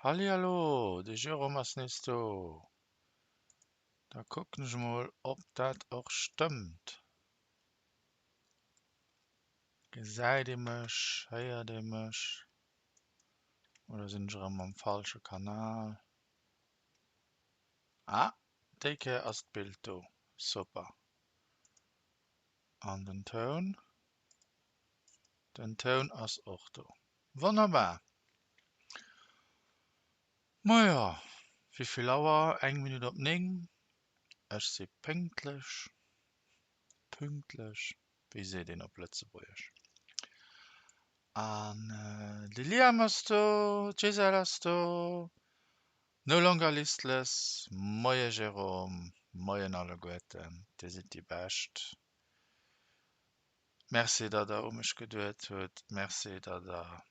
Hallihallo, de Jérôme ass nees do. Da kucken ech mol, ob dat och stëmmt. Gesäit ee mech? Héiert ee mech? Oder sinn ech erëm am falsche Kanal? Ah, déi Kéier ass d'Bild do. Super. An den Toun? Den Toun ass och do. Wonnerbar! Majo, wéivill Auer? Eng Minutt op 9. Ech si pénktlech. Pünktlech, wéi seet een op Lëtzebuergesch? An de Liam ass do, d'Gisèle ass do, No longer listless. Moie Jérôme, moien alleguerten, dir sidd déi Bescht. Merci datt der u mech geduet hutt, merci datt der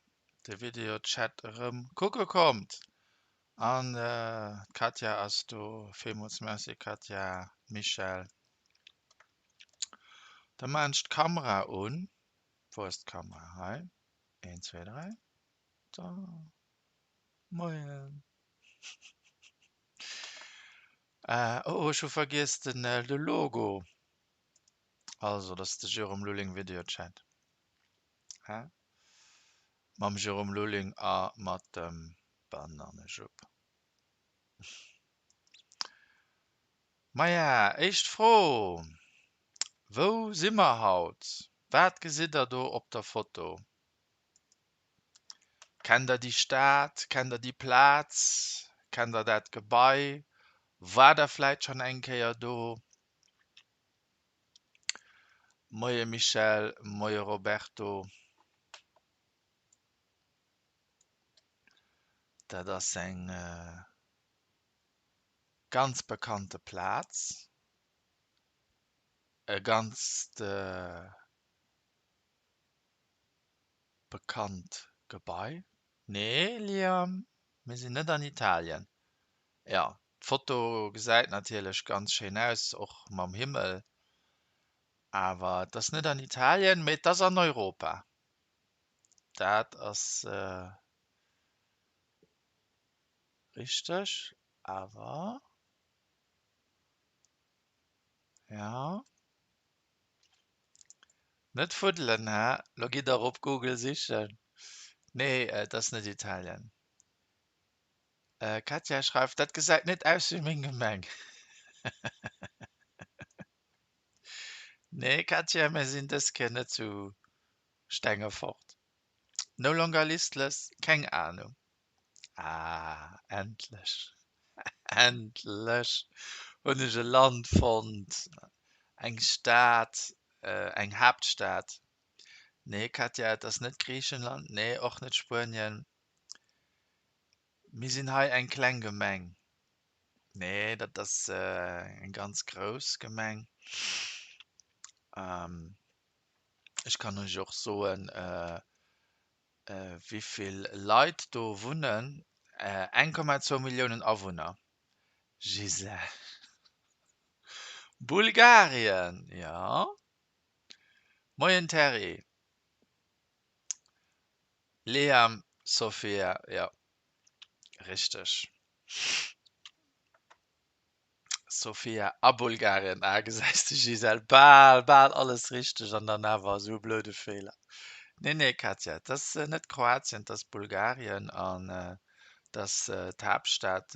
de Videochat erëm kucke kommt. An d'Katja ass do, villmools Merci Katja, Michèle. Da maan ech d'Kamera un. Wou ass d'Kamera? Hei, 1, 2, 3, da. Moien. Oh, ech hu vergiess den de Logo. Also, dat ass de Jérôme Lulling Videochat. Hä? Mam Jérôme Lulling a mat dem Banannejupp. Maja, éischt Fro, Wou si mer haut? Wat gesitt der do op der Foto? Kennt der déi Stad? Kennt der déi Plaz? Kennt der dat Gebai? Waart der vläit schonn eng Kéier do? Moie Michèle, moie Roberto. Dat ass eng ganz bekannte Plaz, e ganzt bekannt Gebai. Nee Liam, mir sinn net an Italien. Jo, d'Foto gesäit natierlech ganz schéin aus, och mam Himmel, awer et ass net an Italien, mee et ass an Europa. Dat ass richteg, awer jo. Net fuddelen, hä? Lo gitt der op Google sichen. Nee, et ass net Italien. Katja schreift, dat gesäit net aus wéi meng Gemeng. Nee Katja, mir sinn dës Kéier net zu Stengefort. No longer listless, keng Ahnung. Ah, endlech, endlech hunn ech e Land fonnt, eng Stad, eng Haaptstad. Nee Katja, et ass net Griichenland, nee och net Spuenien. Mir sinn hei eng kleng Gemeng. Nee, dat ass eng ganz grouss Gemeng. Ech kann lech och soen, wéi vill Leit do wunnen, 1,2 Milliounen Awunner. Gisèle. Bulgarien, jo. Moien Terry. Liam, Sofia, jo, richteg. Sofia a Bulgarien, ah gesäis de Gisèle, bal, bal alles richteg an dann awer esou e blöde Feeler. Nee, nee Katja, et ass net Kroatien, et ass Bulgarien an et ass d'Haaptstad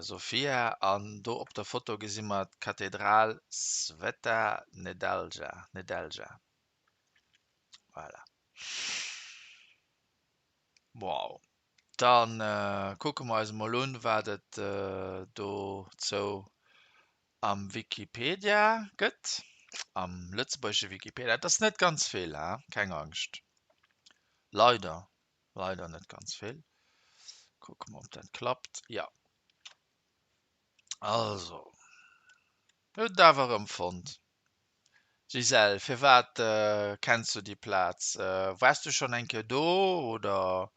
Sofia an do op der Foto gesi mer d'Kathedral Sveta Nedelja, Nedelja. Voilà. Wow. Dann kucke mer eis emol un, wat et dozou am Wikipedia gëtt, am lëtzebuergesche Wikipedia. Et ass net ganz vill, hein, keng Angscht. Leider, leider net ganz vill. Kucke mer, ob dat klappt. Jo. Also, huet et awer erëm fonnt. Gisèle, firwat kenns du déi Plaz? Waars du schonn eng Kéier do oder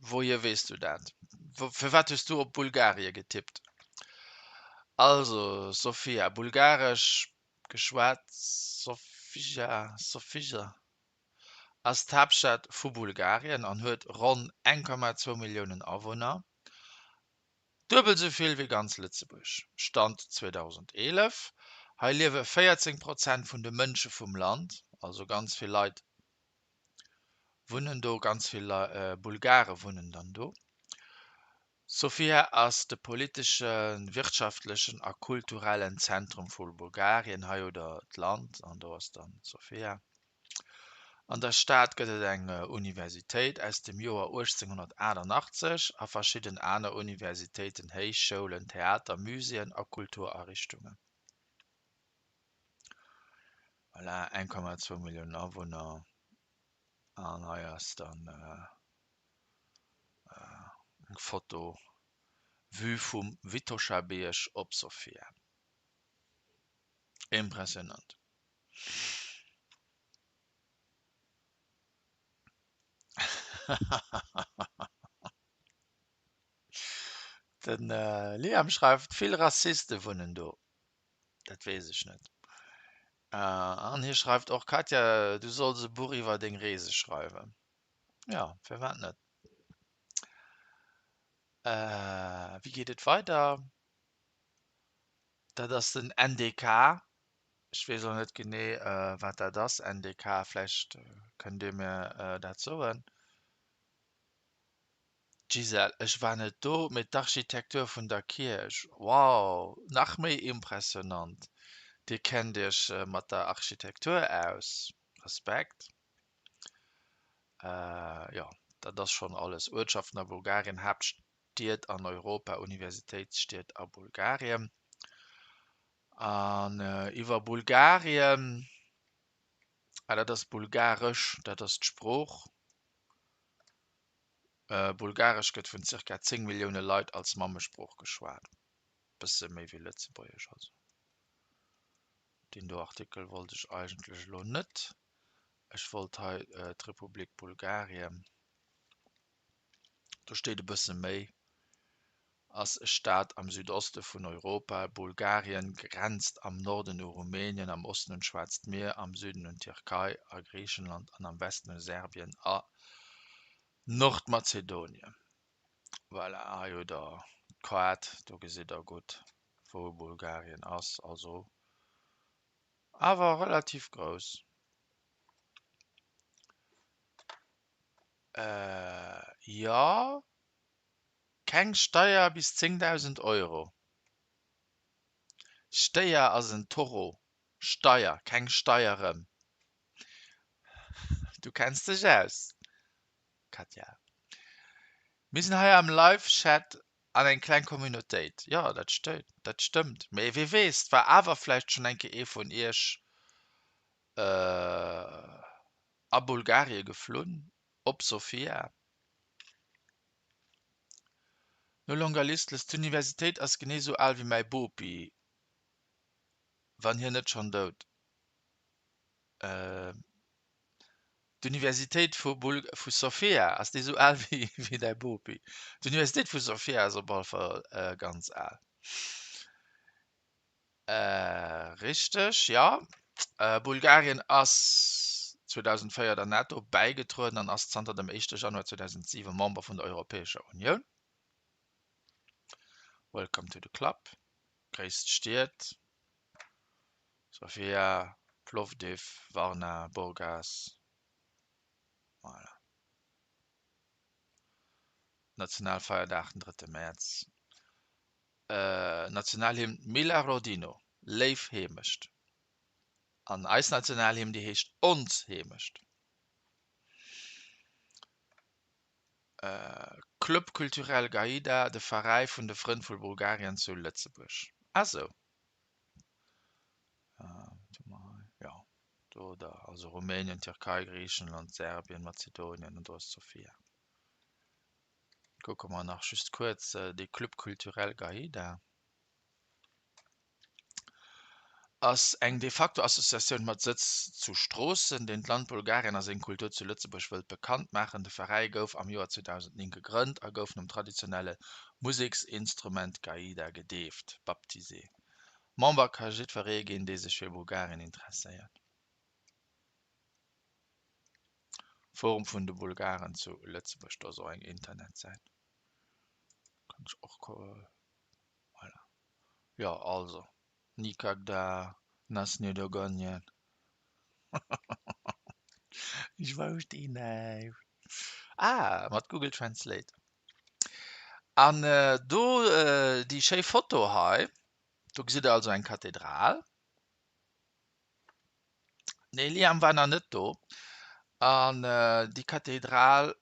wouhier weess du dat? Firwat hues du op Bulgarie getippt? Also Sofia, bulgaresch geschwat, Sofija, Sofija. Ass d'Haaptstad vu Bulgarien an huet ronn 1,2 Milliounen Awunner, duebel esou vill wéi ganz Lëtzebuerg, Stand 2011. Hei liewe 14 Prozent vun de Mënsche vum Land, also ganz vill Leit wunnen do, ganz vill Bulgare wunnen dann do. Sofia ass de politeschen, wirtschaftlechen a kulturellen Zentrum vu Bulgarien. Hei hutt der d'Land an do ass dann Sofia. An der Stad gëtt et eng Universitéit aus dem Joer 1888 a verschidden aner Universitéiten, Héichschoulen, Theater, Muséeën a Kulturariichtungen. Voilà, 1,2 Milliounen Awunner an hei ass dann Eng Foto, Vue vum Vitosha-Bierg op Sofia. Impressionant. Den Liam schreift, vill Rassiste wunnen do. Dat weess ech net. An hie schreift och, Katja, du solls e Buch iwwer deng Reese schreiwen. Jo, firwat net? Wéi geet et weider? Dat ass den NDK. Ech weess elo net genee, wat dat ass, NDK. Vläicht kënnt Dir mir dat soen. Gisèle, Ech war net do, mee d'Architektur vun der Kierch, wow, nach méi impressionant. Dir kennt Iech mat der Architektur aus, Respekt. Jo, dat ass schonn alles. Uertschaften a Bulgarien, Haaptstied an Europa, Universitéitsstied a Bulgarien. An iwwer Bulgarien, ah dat ass Bulgaresch, dat ass d'Sprooch. Bulgaresch gëtt vun zirka 10 Millioune Leit als Mammesprooch geschwat, bësse méi wéi Lëtzebuergesch also. Deen do Artikel wollt ech eigentlech elo net. Ech wollt hei d'Republik Bulgarien. Do steet e bësse méi. Ass e Staat am Südoste vun Europa. Bulgarien grenzt am Norden u Rumänien, am Osten un d'Schwaarzt Mier, am Süden un d'Tierkei a Griichenland an am Westen u Serbien a Nordmazedonien. Voilà, hei hutt der d'Kaart, do gesitt der gutt wou Bulgarien ass, also awer relativ grouss. Jo, keng Steier bis 10.000 Euro. Stéier ass en Toro, Steier, keng Steieren. Du kenns dech aus, Katja. Mir sinn hei am Live-Chat An eng kleng Communautéit, jo, dat stëmmt, dat stëmmt. Mee wie weess, 't war awer vläicht schonn eng Kéier ee vun iech a Bulgarie geflunn, op Sofia. No longer listless, d'Universitéit ass genee sou al wéi mäi Bopi, wann hien net schonn dout. D'Universitéit vu Bul vu Sofia, ass déi esou al wéi wéi däi Bopi? D'Universitéit vu Sofia ass op alle Fall ganz al. Richteg, jo. Bulgarien ass 2004 der NATO bäigetrueden an ass zanter dem éischte Januar 2007 Member vun der Europäescher Unioun. Welcome to the club. Gréisst Stied, Sofia, Plovdiv, Varna, Burgas. Voilà. Nationalfeierdag den drëtte Mäerz. Nationalhymn Mila Rodino, Léif Heemecht. An eis Nationalhymn, déi heescht Ons Heemecht. Club Culturel Gaida, de Veräi vun de Frënn vu Bulgarien zu Lëtzebuerg. Ah sou. Jo, do da also Rumänien, Tierkei, Griichenland, Serbien, Mazedonien an do ass Sofia. Kucke mer nach just kuerz de Club Culturel Gaida. Ass eng de facto Associatioun mat Sëtz zu Stroossen, deen d'Land Bulgarien a seng Kultur zu Lëtzebuerg wëllt bekannt maachen. De Veräi gouf am Joer 2009 gegrënnt a gouf nom traditionelle Museksinstrument Gaida gedeeft, baptisé. Member ka jiddweree ginn, dee sech fir Bulgarien interesséiert. Forum vun de Bulgaren zu Lëtzebuerg, do ass och eng Internetsäit. Kann ech och voilà. Jo, also, Nikakda nas ne dogonjat. Ech wousst déi näischt. Ah, mat Google Translate. An do déi schéi Foto hei, do gesitt der also eng Kathedral. Nee, Liam war nach net do. An déi Kathedral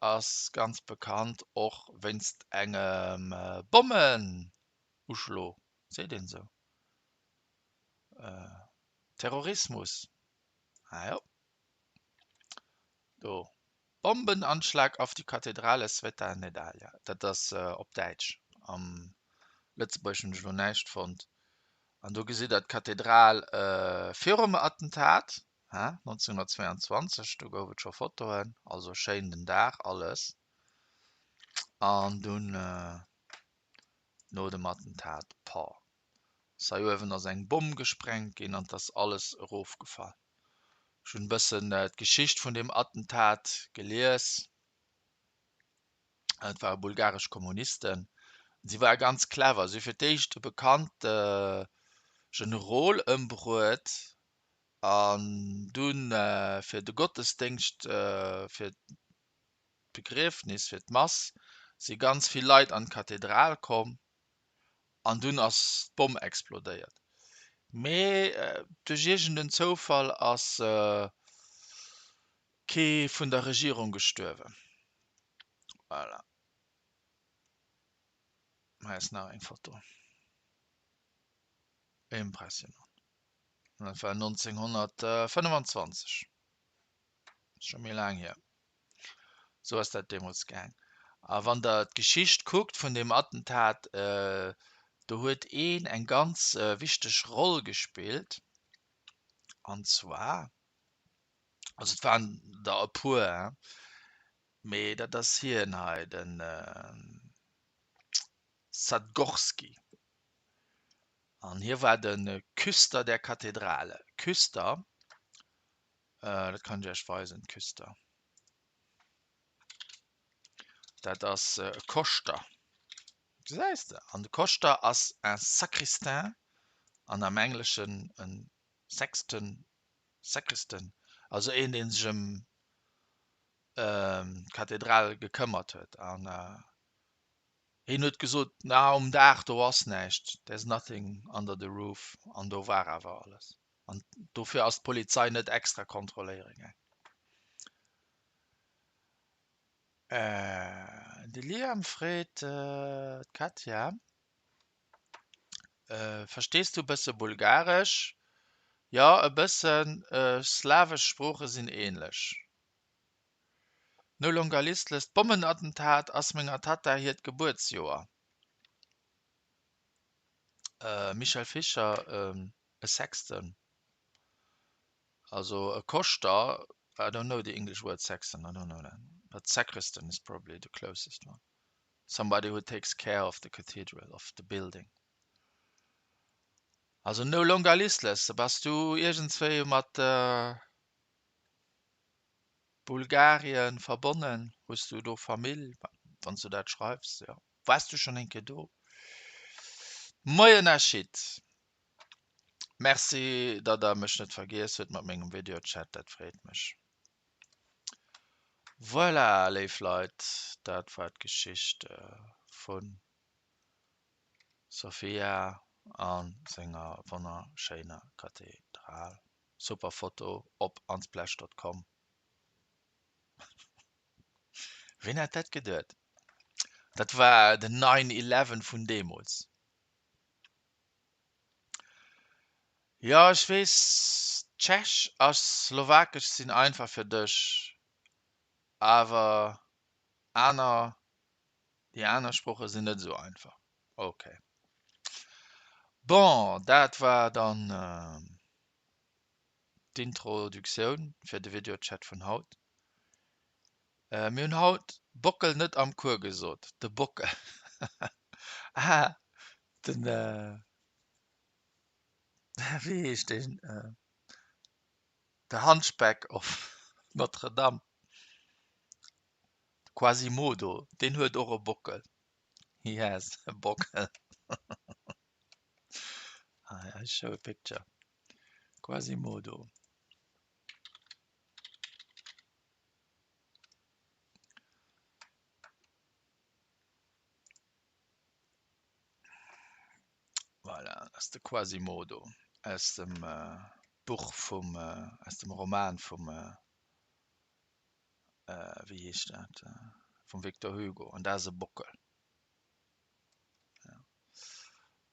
ass ganz bekannt och wéinst engem Bommenuschlo, seet een esou? Terrorismus, ah jo, do, Bombenanschlag auf die Kathedrale Sveta Nedelja. Dat ass op Däitsch, am Lëtzebuergeschen hunn ech elo näischt fonnt. An do gesitt der d'Kathedral virum Attentat, he, 1922, do gouf et scho Fotoen, also schéin den Dag, alles. An dunn no dem Attentat, pah, ass hei uewen ass eng Bomm gesprengt ginn an 't ass alles erofgefall. Ech hunn e bëssen d'Geschicht vun deem Attentat gelies. Et ware bulgaresch Kommunisten. Si ware ganz clever. Si hu fir d'éischt e bekannte Generol ëmbruet an dunn fir de Gottesdéngscht, fir d'Begriefnis, fir d'Mass si ganz vill Leit an d'Kathedral komm an dunn ass d'Bomm explodéiert. Mee duerch iergend en Zoufall ass kee vun der Regierung gestuerwen. Voilà. Hei ass nach eng Foto. Impressionant. An dat war 1925. Ass scho méi laang hier. Sou ass dat deemools gaang. A wann der d'Geschicht kuckt vun deem Attentat, do huet een eng ganz wichteg Roll gespillt. An zwar, also et waren der e puer, hein, mee dat ass hien hei, de Sadgorski. An hie war de Küster der Kathedrale. Küster, dat kann ech Iech weisen, Küster, dat ass e Koschter, gesäis de. An de Koschter ass un sacristain an am Engleschen en Sexton, Sacristan, also een, dee sech ëm d'Kathedral gekëmmert huet. An hien huet gesot, Na, um Daach do ass näischt, there's nothing under the roof. An do war awer alles. An dofir ass d'Polizei net extra kontrolléiere gaang. De Liam freet d'Katja, Verstees du bësse Bulgaresch? Jo, e bëssen. Slawesch Sprooche sinn ähnlech. No longer listless, D'Bommenattentat ass menger Tatta hiert Gebuertsjoer. Michel Fischer, E Sexton, also e Koschter, I don't know the English word sexton, I don't know that, but sacristan is probably the closest one. Somebody who takes care of the cathedral, of the building. Also no longer listless, bass du iergendswéi mat Bulgarien verbonnen? Hues du do Famill, wann s du dat schreifs? Jo. Waars du schonn eng Kéier do? Moien Ashit! Merci, datt der mech net vergiess hutt mat mengem Videochat, dat freet mech. Voilà, léif Leit, dat war d'Geschicht vu Sofia a senger wonnerschéiner Kathedral. Super Foto op unsplash.com. Ween hätt dat geduet? Dat war den Nine Eleven vun deemools. Jo ech weess, Tschesch a Slowakesch sinn einfach fir dech, awer aner, déi aner Sprooche sinn net esou einfach. Ok. Bon, dat war dann d'Introduktioun fir de Videochat vun haut. Mir hunn haut Bockel net am Cours gesot, de Bockel. Ah, den, wéi heescht deen, The Hunchback of Notre Dame. Quasimodo, deen huet och e Bockel. He has a Bockel. I show a picture. Quasimodo. Voilà, dat ass de Quasimodo aus dem Buch vum, aus dem Roman vum, wéi heescht dat, vum Victor Hugo. An dat ass e Bockel.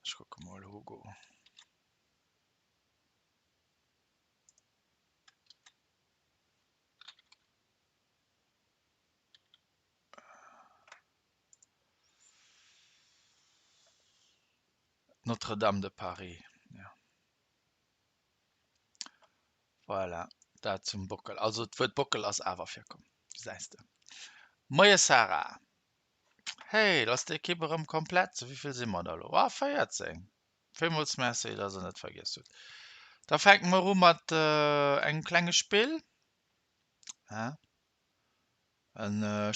Ech kucke mol, Hugo. Notre-Dame de Paris, jo. Voilà, dat zum Bockel. Also d'Wuert Bockel ass awer virkomm, gesäis de. Moie Sarah. Hey, da ass d'Ekipp erëm komplett. Zu wéi vill si mer da elo? Ah, 14. Villmools Merci, dass der net vergiess hutt. Da fänke mer u mat engem klenge Spill. E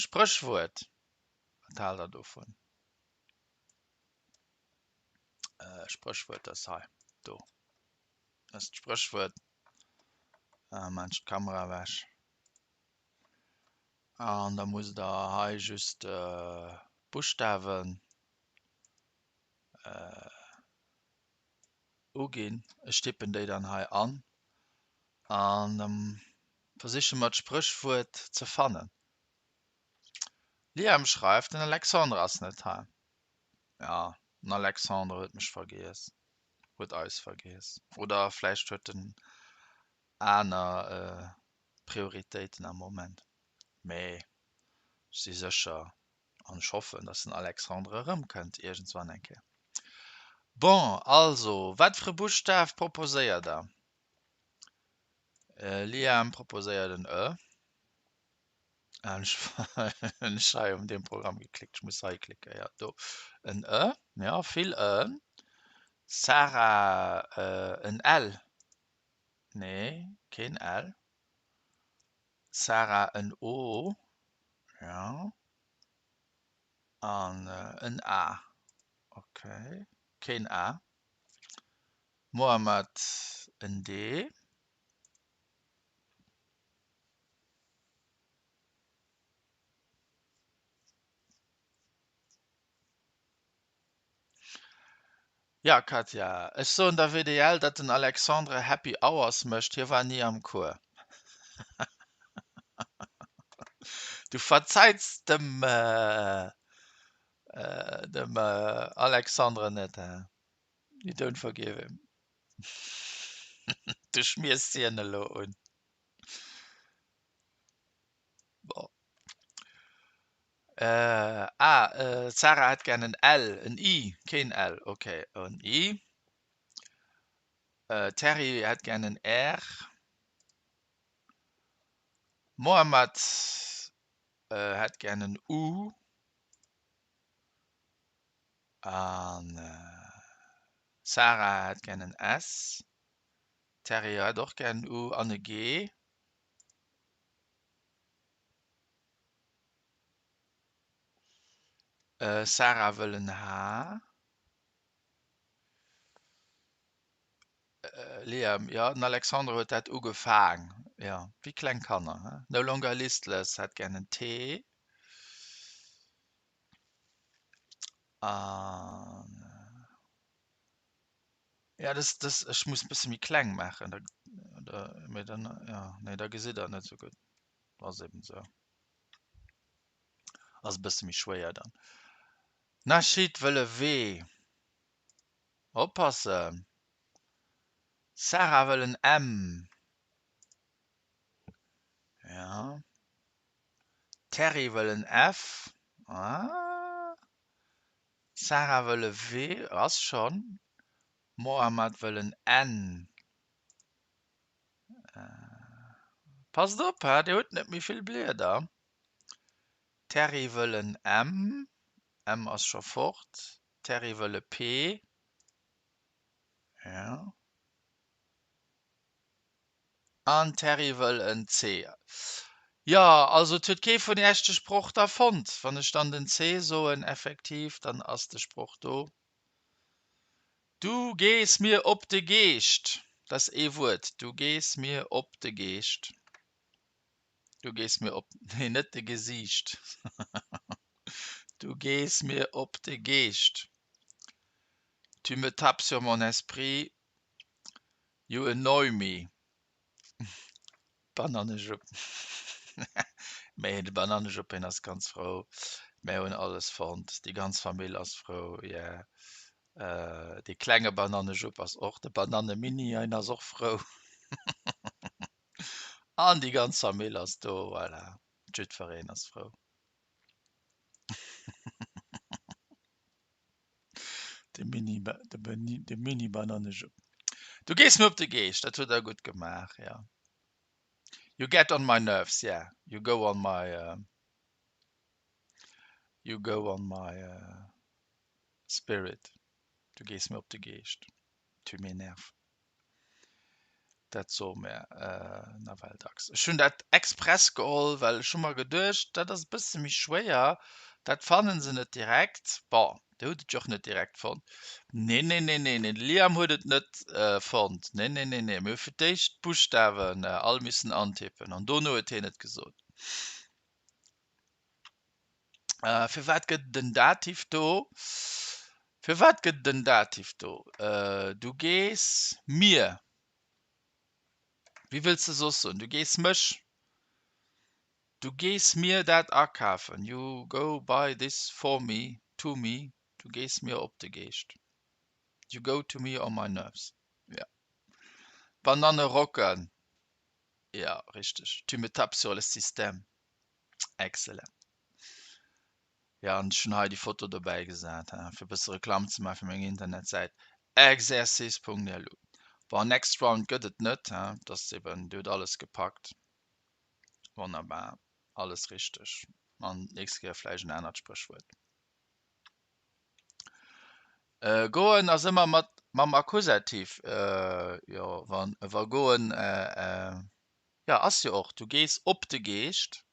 Spréchwuert. Wat haalt der dovun? Spréchwuert ass hei, do. Dat ass d'Spréchwuert. Maan ech d'Kamera ewech. An da musst der hei just d'Buschtawen uginn. Ech tippen déi dann hei an an da versiche mer d'Spréchwuert ze fannen. Liam schreift, den Alexandre ass net hei. Ja, den Alexandre huet mech vergiess, huet eis vergiess. Oder vläicht huet en aner Prioritéiten am Moment. Mee ech si sécher an ech hoffen, dass den Alexandre erëmkënnt iergendswann eng Kéier. Bon, also, wat fir e Buschtaf proposéiert der? Liam proposéiert en E. An ech hunn ech hei um deem Programm geklickt, ech muss hei klicken, jo do. En E, jo, vill E'en. Sarah, en L. Nee, keen L. Sarah en O, jo. An en A, ok. Keen A. Mohammed en D. Ja Katja, ech soen der WDL dat den Alexandre Happy Hours mécht, hie war ni am Cours. Du verzeits dem dem Alexandre net, he? You don't forgive him. Du schmiers hien elo un. Bon. Äh, ah, äh, d'Sarah hätt gär en L, en I, keen L, okay, en I. Äh, Terry hätt gär en R. Mohammed äh, hätt gär en U. An äh, Sarah hätt gär en S. Terry hätt och gär en U an e G. Sarah wëll en H. Liam, Jo, den Alexandre huet dat ugefaang. Jo, wéi kleng Kanner, he? No longer listless hätt gär en T. An, jo, dës, dës, ech muss e bësse méi kleng maachen, da, da, mee dann, jo, nee, da gesitt der et net esou gutt. Ass eben esou. Ass e bësse méi schwéier dann. Nachit wëll e W. Oppassen! Sarah wëll en M. Ja. Terry wëll en F. Ah. Sarah wëll e W. Ass schonn. Mohammed wëll en N. Passt op, he, dir hutt net méi vill Blieder. Terry wëll en M. M ass scho fort. Terry wëll e P. Ja. An Terry wëll en C. Jo, also et huet kee vun Iech de Sproch da fonnt. Wann ech dann den C soen, effektiv, dann ass de Sproch do. Du gees mir op de Geescht. Dat ass ee Wuert. Du gees mir op de Geescht. Du gees mir op, nee, net de Gesiicht. Du gees mir op de Geescht. Tu me tapes sur mon esprit. You annoy me. Banannejupp. Mee de Banannejupp, hien ass ganz frou. Mär hunn alles fonnt. Déi ganz Famill ass frou, yeah. Dee klenge Banannejupp ass och, de Banannemini, hien ass och frou. An déi ganz Famill ass do, voilà. Jiddwereen ass frou. De Mini, de Mini-Banannejupp. Du gees mir op de Geescht, dat huet der gutt gemaach, jo. You get on my nerves, yeah. You go on my, uh, you go on my uh, spirit. Du gees mir op de Geescht. Tu m'énerves. Dat soe mär nawell dacks. Ech hunn dat express geholl, well ech hu mer geduecht, dat ass e bësse méi schwéier, dat fanne se net direkt. Bon, Dir hutt et jo och net direkt fonnt. Nee, nee, nee, nee, nee, de Liam huet et net fonnt. Nee, nee, nee, nee, mir hu fir d'éischt d'Buschtawen all missen antippen an dono huet hien et gesot. Firwat gëtt et en Dativ do? Firwat gëtt et en Dativ do? Du gees mir. Wéi wëlls de soss soen? Du gees mech. Du gees mir dat akafen. You go buy this for me, to me. Du gees mir op de Geescht. You go to me on my nerves. Jo. Bananne rocken. Jo, richteg. Tu me tapes sur le système. Excellent. Jo, an ech hunn hei déi Foto dobäi gesat, he, fir e bësse Reklamm ze maache fir meng Internetsäit exercice.lu. Bon, next round gëtt et net, he, et ass eben, Dir hutt alles gepackt. Wonnerbar, alles richteg. An d'nächst Kéier vläicht en anert Spréchwuert. Goen ass ëmmer mat mam Akkusativ, jo, wann, wa goen, Jo, ass jo och. Du gees op de Geescht.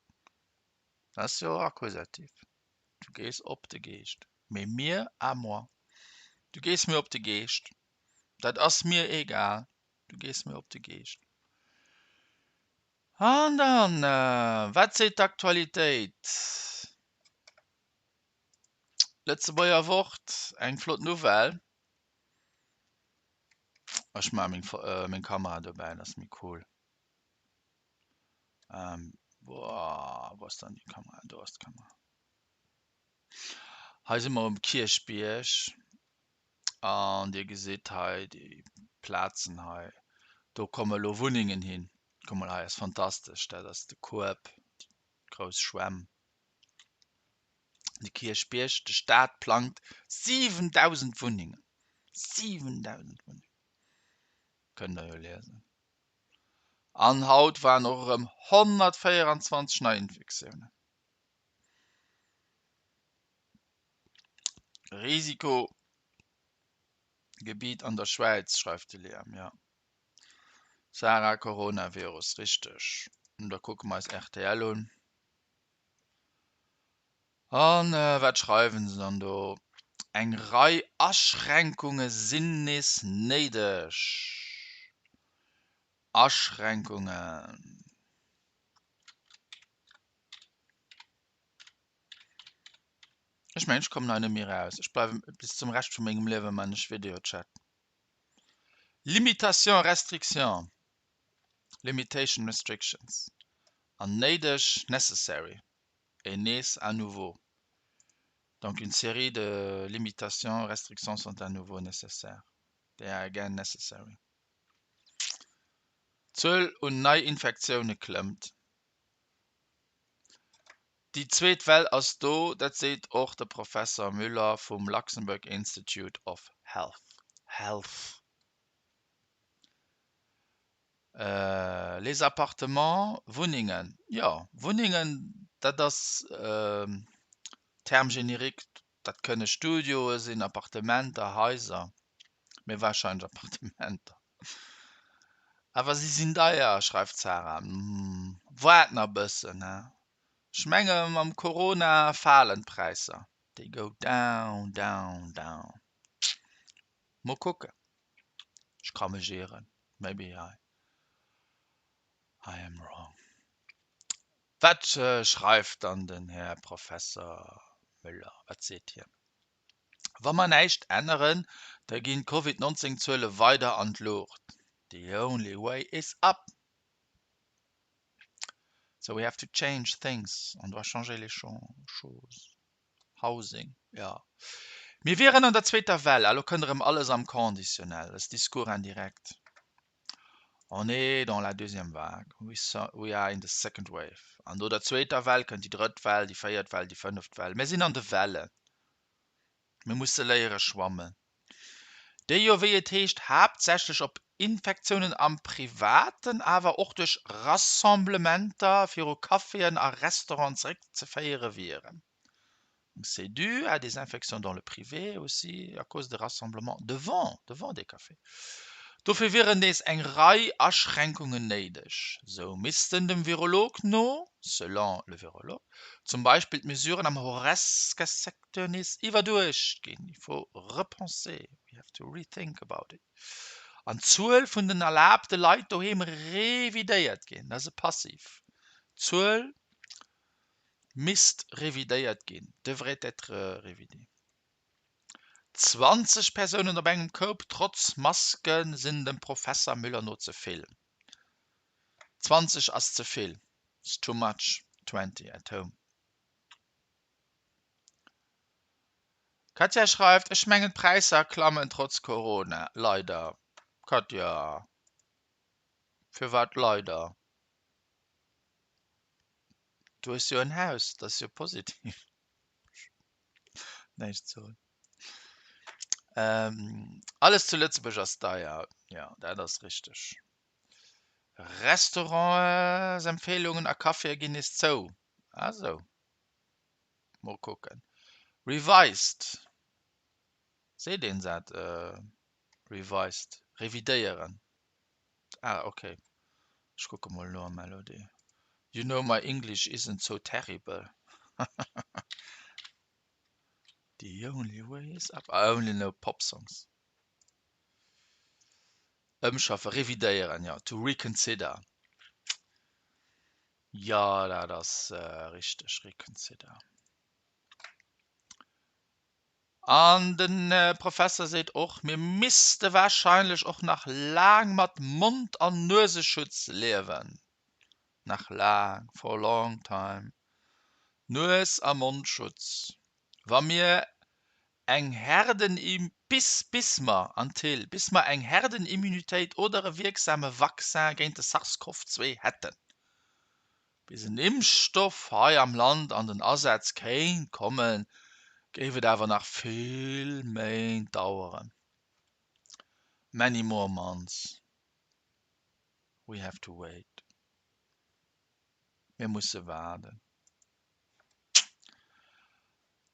Dat ass jo Akkusativ. Du gees op de Geescht. Mee mir, à moi. Du gees mir op de Geescht. Dat ass mir egal. Du gees mir op de Geescht. An dann, wat seet d'Aktualitéit? Lëtzebuerger Wort, eng flott Nouvelle. Ech maache meng, meng Kamera dobäi, dat ass méi cool. Ähm, boah, wou ass dann déi Kamera? Do ass d'Kamera. Hei si mer um Kierchbierg an Dir gesitt hei déi Plazen hei. Do komme lo Wunnengen hin. Kuck mol hei, ass fantastesch. Dat ass de Kueb, déi grouss Schwämm. De Kierchbierg, de Staat plangt 7.000 Wunnengen. 7.000 Wunnengen! Kënnt der jo liesen. An haut waren och erëm 124 Neiinfektiounen. Risikogebiet an der Schwäiz, schreift de Liam, jo. Sarah, Coronavirus, richteg. Da kucke mer eis rtl un. An wat schreiwen se dann do? Eng Rei Aschränkunge sinn nees néideg. Aschränkungen. Ech mengen, ech kommen hei net méi eraus. Ech bleiwen bis zum Rescht vu mengem Liewe man ech Videochat. Limitation, restriction. Limitation, restrictions. An néideg, necessary. Et nees, à nouveau. Donc une série de limitations, restrictions sont à nouveau nécessaires. They are again necessary. D'Zuel un Neiinfektioune klëmmt. Déi zweet Well ass do, dat seet och de Professer Müller vum Luxembourg Institute of Health. Health. Les appartements, Wunnengen, jo, Wunnengen, dat ass Terme générique, dat kënne Studioe sinn, Appartementer, Haiser, mee warscheinlech Appartementer. Awer si sinn deier, schreift d'Sarah. Waart nach bëssen, he? Ech menge mam Corona falen d'Präisser. They go down, down, down. Mol kucken. Ech ka mech ieren. Maybe I I am wrong. Wat schreift dann den Här Professer Müller? Wat seet hien? Wa mer näischt änneren, da ginn d'Covid 19 Zuele weider an d'Luucht. The only way is up! So we have to change things, on doit changer les choses. Housing, jo. Mir wieren an der zweeter Well, a lo kënnt erëm alles am Conditionnel, das Discours indirect. On est dans la deuxième vague, we are in the second wave. An no der zweeter Well kënnt déi drëtt Well, déi véiert Well, déi fënneft Well. Mir sinn an de Wellen. Mir musse léiere schwammen. Déi jo, wéi et heescht, haaptsächlech op Infektiounen am Privaten, awer och duerch Rassemblementer viru Caféen a Restauranten zeréckzeféiere wieren. Donc c'est dû à des infections dans le privé aussi à cause de rassemblements devant devant des cafés. Dofir wieren nees eng Rei Aschränkungen néideg. Sou missten dem Virolog no, selon le virologue, zum Beispill d'Mesuren am Horesca-Secteur nees iwwerduecht ginn, il faut repenser, we have to rethink about it, an d'Zuel vun den erlaabte Leit doheem revidéiert ginn, dat ass e Passiv, d'Zuel misst revidéiert ginn, devrait être révidée. 20 Persounen op engem Koup trotz Maske sinn dem Professer Müller no ze vill. 20 ass ze vill, it's too much, 20 at home. Katja schreift, Ech mengen d'Präisser klammen trotz Corona. Leider. Katja, firwat leider? Du hues jo en Haus, dat ass jo positiv. Näischt soen. Alles zu Lëtzebuerg ass deier, jo dat ass richteg. Restaurantsempfehlungen a Caféë ginn nees zou. Ah sou. Mol kucken. Revised, seet een dat? Revised, revidéieren. Ah ok, ech kucke mol no am LOD. You know my English isn't so terrible. The only way is up. I only know pop songs. Ëmschaffen, revidéieren, jo, to reconsider. Jo, dat ass richteg, reconsider. An de Professer seet och, mir misste warscheinlech och nach laang mat Mond an Nueseschutz liewen. Nach laang, for a long time. Nues a Mondschutz. Wa mir eng Herdenimmunitéit, bis, bis mer, until, bis mer eng Herdenimmunitéit oder e wierksame Vaccin géint de SARS-CoV-2 hätten. Bis en Impfstoff hei am Land an den Asaz kéint kommen, géif et awer nach vill Méint daueren. Many more months we have to wait. Mir musse waarden.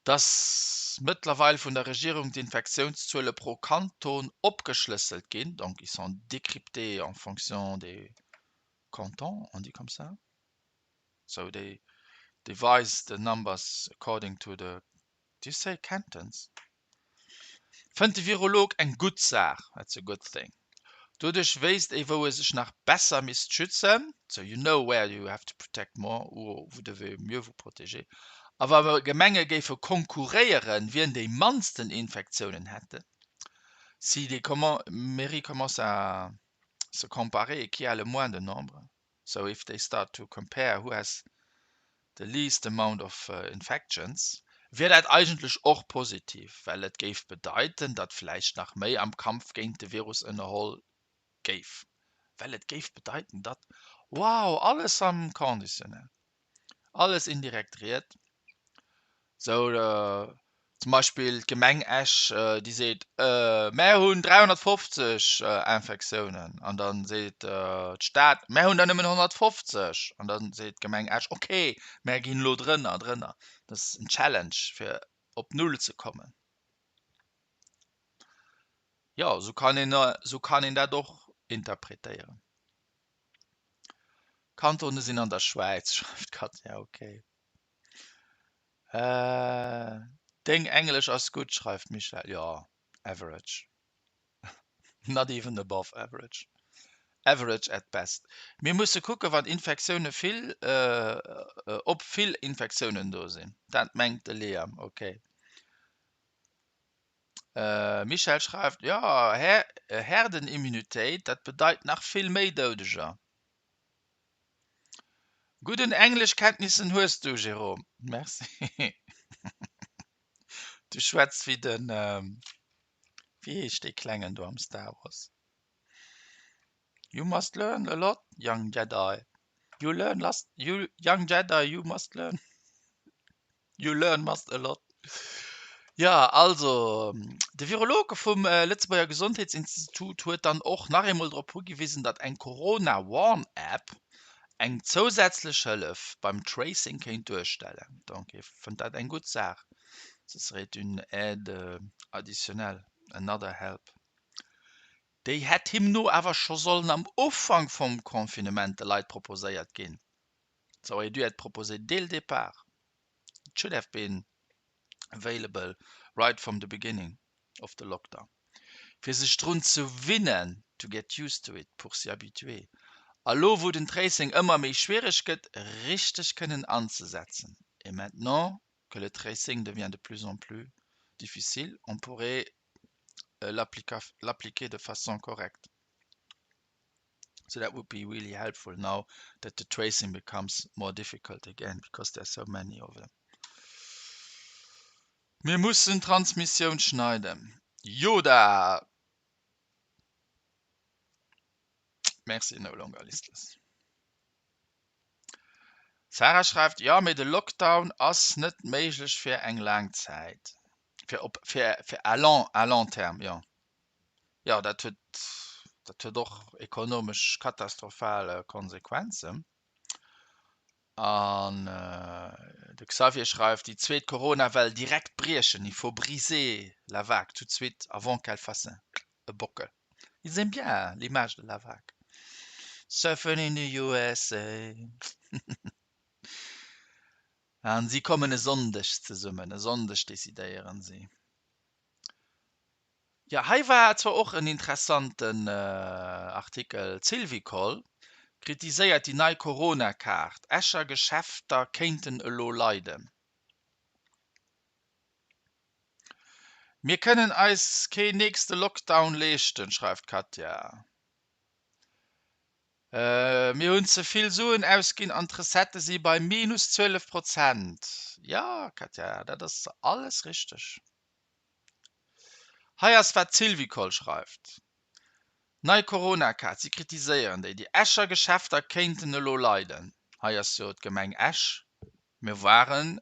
Dass mëttlerweil vun der Regierung d'Infektiounszuele pro Kanton opgeschlësselt ginn, donc ils sont décryptés en fonction des cantons, on dit comme ça? So they devise the numbers according to the, do you say cantons? Fënnt de Virolog eng gutt Saach, that's a good thing. Doduerch wéisst ee wou e sech nach besser misst schützen, so you know where you have to protect more ou vous devez mieux vous protéger. A wa Gemenge géife konkurréieren, wien déi mannsten Infektiounen hätten, si des mairies commencent à se comparer qui a le moins de nombre, so if they start to compare who has the least amount of infections, wier dat eigentlech och positiv, well et géif bedeiten, datt vläicht nach méi am Kampf géint de Virus ënnerholl géif, well et géif bedeiten, datt, wow, alles am Conditionnel, alles indirekt Ried, Sou zum Beispill d'Gemeng Esch, déi seet, Mär hunn 350 Infektiounen. An da seet d'Stad, Mär hunn der nëmmen 150. An da seet d'Gemeng Esch, Ok, mär ginn elo drënner, drënner. Dat ass en Challenge, fir op Null ze kommen. Jo, sou kann een, sou kann een dat och interpretéieren. Kantone sinn an der Schwäiz, schreift d'Katja. Ok. Deng Englesch ass gutt, schreift d'Michèle. Jo, average. Not even above average. Average at best. Mir musse kucken, wann Infektioune vill, ob vill Infektiounen do sinn. Dat mengt de Liam. Ok. Michèle schreift, Jo, Herdenimmunitéit, dat bedeit nach vill méi Doudeger. Gudden Engleschkenntnissen hues du, Jérôme. Merci. Du schwätz wéi den, wéi heescht dee Klengen do am Star Wars? You must learn a lot, young Jedi. You learn last, you, young Jedi, you must learn. You learn must a lot. Jo, also de Virologe vum Lëtzebuerger Gesondheetsinstitut huet dann och nach eemol drop higewisen, datt eng Corona-Warn-App eng zousätzlech Hëllef beim Tracing kéint duerstellen. Donc hie fënnt dat eng gutt Saach. Ce serait une aide additionnelle, another help. Déi hätt him no awer scho sollen am Ufank vum Confinement de Leit proposéiert ginn. Ça aurait dû être proposé dès le départ. It should have been available right from the beginning of the lockdown. Fir sech drun ze winnen, to get used to it, pour s'y habituer, a lo wou den Tracing ëmmer méi schwiereg gëtt, richteg kënnen anzesetzen. Et maintenant que le tracing devient de plus en plus difficile, on pourrait l'appliquer de façon correcte. So that would be really helpful now that the tracing becomes more difficult again because there are so many of them. Mir mussen d'Transmissioun schneiden. Yoda! Merci no longer listless. Sarah schreift, Jo, mee de Lockdown ass net méiglech fir eng laang Zäit. Fir op fir fir à long à long terme, jo. Jo, dat huet, dat huet och ekonomesch katastrophal Konsequenzen. An de Xavier schreift, déi zweet Corona-Well direkt briechen, il faut briser la vague tout de suite avant qu'elle fasse e Bockel. Ils aiment bien l'image de la vague. Surfing in the USA. An si kommen e Sonndeg zesummen, e Sonndeg decidéieren si. Jo, hei war zwar och en interessanten Artikel, D'Syvicol kritiséiert déi nei Corona-Kaart, Escher Geschäfter kéinten elo leiden. Mir kënnen eis keen nächste Lockdown leeschten, schreift d'Katja. Mir hunn ze vill Suen ausginn an d'Recettë si bei minus 12 Prozent. Jo, Katja, dat ass alles richteg. Hei ass wat d'Syvicol schreift, Nei Corona-Kaart, si kritiséieren déi. Déi Escher Geschäfter kéinten elo leiden. Hei ass jo d'Gemeng Esch. Mir waren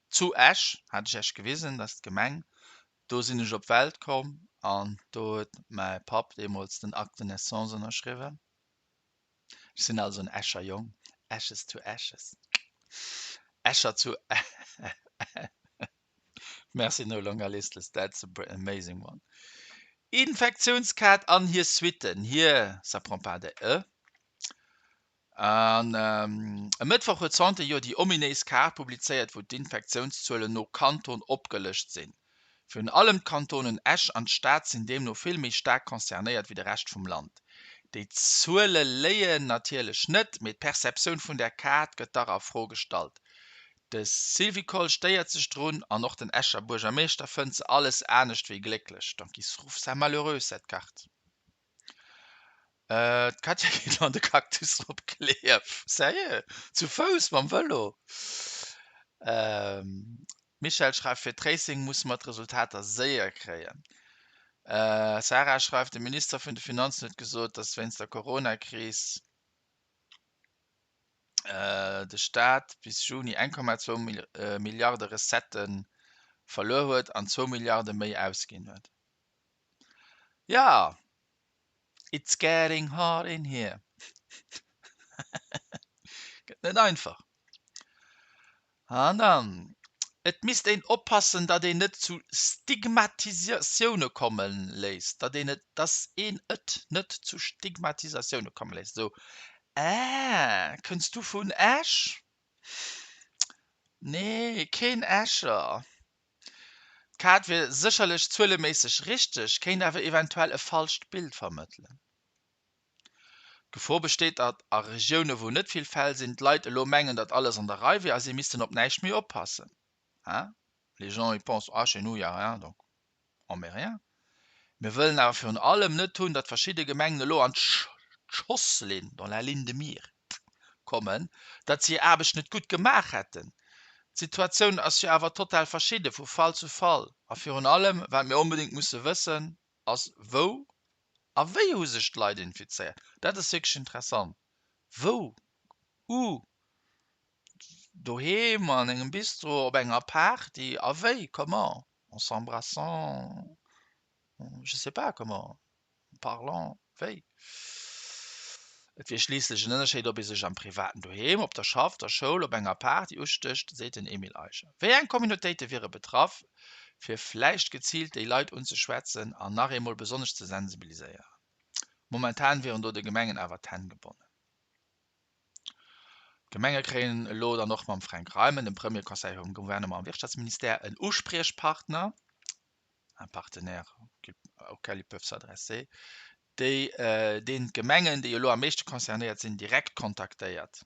zu Esch, hat ech Iech gewisen, dat ass d'Gemeng. Do sinn ech op d'Welt komm an do huet mäi Papp deemools den Acte de naissance ënnerschriwwen. Ech sinn also en Escher Jong, Ashes to Ashes, Escher zu Merci no longer listless, that's a amazing one. Infektiounskaart an hir Suitten, hir, ça prend pas de e. An e Mëttwoch huet d'Santé jo déi ominéis Kaart publizéiert, wou d'Infektiounszuelen no Kanton opgelëscht sinn. Virun allem d'Kantonen Esch an d'Stad sinn deemno vill méi staark concernéiert wéi de Rescht vum Land. Déi Zuele léien natierlech net, mee d'Perceptioun vun där Kaart gëtt dach a Fro gestallt. De Syvicol stéiert sech drun an och den Escher Buergermeeschter fënnt se alles anescht wéi glécklech. Donc il se trouve ça malheureux cette carte. D'Katja geet an de Cactus op Klierf. Sérieux? Zu Fouss mam Vëlo? D'Michèle schreift, Fir Tracing musse mer d'Resultater séier kréien. Sarah schreift, De Minister vun de Finanzen huet gesot, datt wéinst der Coronakris de Staat bis Juni 1,2 Milliarde Recettë verluer huet an zwou Milliarde méi ausginn huet. Ja, it's getting hot in here. Gëtt net einfach. An dann, et misst een oppassen, datt een net zu Stigmatisatioune komme léisst, datt een et, datt een et net zu Stigmatisatioune komme léisst. Esou. Äh, kënns du vun Esch? Nee, keen Escher. D'Kaart wier sécherlech zueleméisseg richteg, kéint awer eventuell e falscht Bild vermëttelen. D'Gefor besteet, datt a Regioune wou net vill Fäll sinn, d'Leit elo mengen, datt alles an der Rei wier a si missten op näischt méi oppassen. Hein? Les gens ils pensent, ah chez nous il y a rien, donc on met rien. Mir wëllen awer virun allem net hunn, datt verschidde Gemengen elo an d'Schosslinn, dans la ligne de mire, kommen, datt se hir Aarbecht net gutt gemaach hätten. D'Situatioun ass jo awer total verschidde vu Fall zu Fall. A virun allem, wat mir onbedéngt musse wëssen, ass, Wou a wéi hu sech d'Leit infizéiert? Dat ass wierklech interessant. Wou? Où? Doheem, an engem Bistro, op enger Party? A wéi? Comment? En s'embrassant? Je sais pas comment. En parlant? Wéi? Et wier schliisslech en Ënnerscheed, ob ee sech am Privaten doheem, op der Schaff, der Schoul, op enger Party ustécht, seet den Emile Eicher. Wéi eng Communautéite wiere betraff, fir vläicht geziilt déi Leit unzeschwätzen an nach eemol besonnesch ze sensibiliséieren? Momentan wieren do de Gemengen awer d'Hänn gebonnen. D'Gemenge kréien elo dann och mam Fränk Reimen, dem Premier Conseiller vum Gouvernement am Wirtschaftsministère, en Uspriechpartner, un partenaire auquel ils peuvent s'adresser, déi, deen d'Gemengen, déi elo am meeschte concernéiert sinn, direkt kontaktéiert.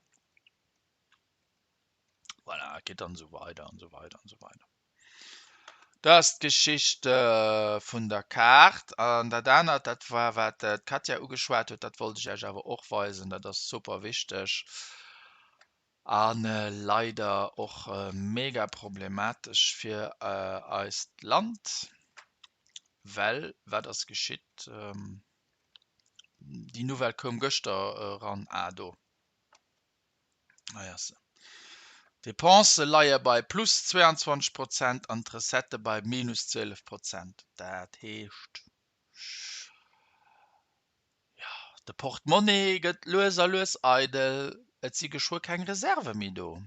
Voilà, et geet dann esou weider an esou weider an esou weider. Dat ass d'Geschicht vun der Kaart. An dat anert, dat war, wat d'Katja ugeschwat huet, dat wollt ech Iech awer och weisen, dat ass super wichteg a leider och mega problematesch fir eist Land, well wat ass geschitt? Déi Nouvelle koum gëschter eran, ah do. Hei ass se. D'Depensë leie bei plus 22 Prozent an d'Recettë bei minus 12 Prozent. Dat heescht, jo, de Portemonnaie gëtt lues a lues eidel, et si geschwë keng Reserve méi do.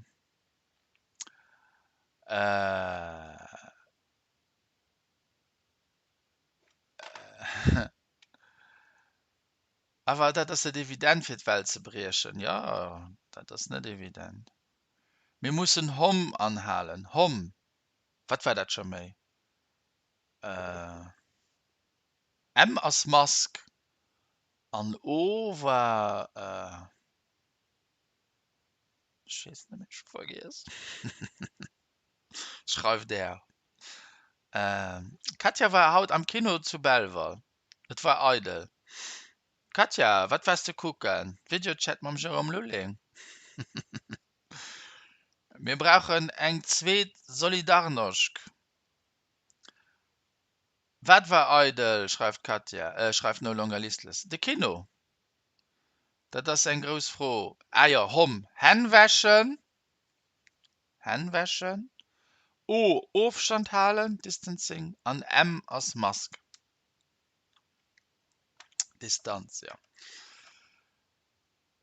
Awer dat ass net evident fir d'Welt ze briechen. Jo, dat ass net evident. Mir mussen Hom anhalen. Hom, wat war dat scho méi? M ass Mask an O war, ech weess net méi, ech hu vergiess. Schreift Är. D'Katja war haut am Kino zu Belval. Et war eidel. Katja, wat waars de kucken? Videochat mam Jérôme Lulling? Mir brauchen eng zweet Solidarnosc. Wat war eidel? schreift d'Katja, schreift No Longer Listless. De Kino? Dat ass eng grouss Fro. Ah jo, Homm, Hänn wäschen, Hänn wäschen, O, Ofstand halen, Distancing, an M ass Mask. Distanz, jo.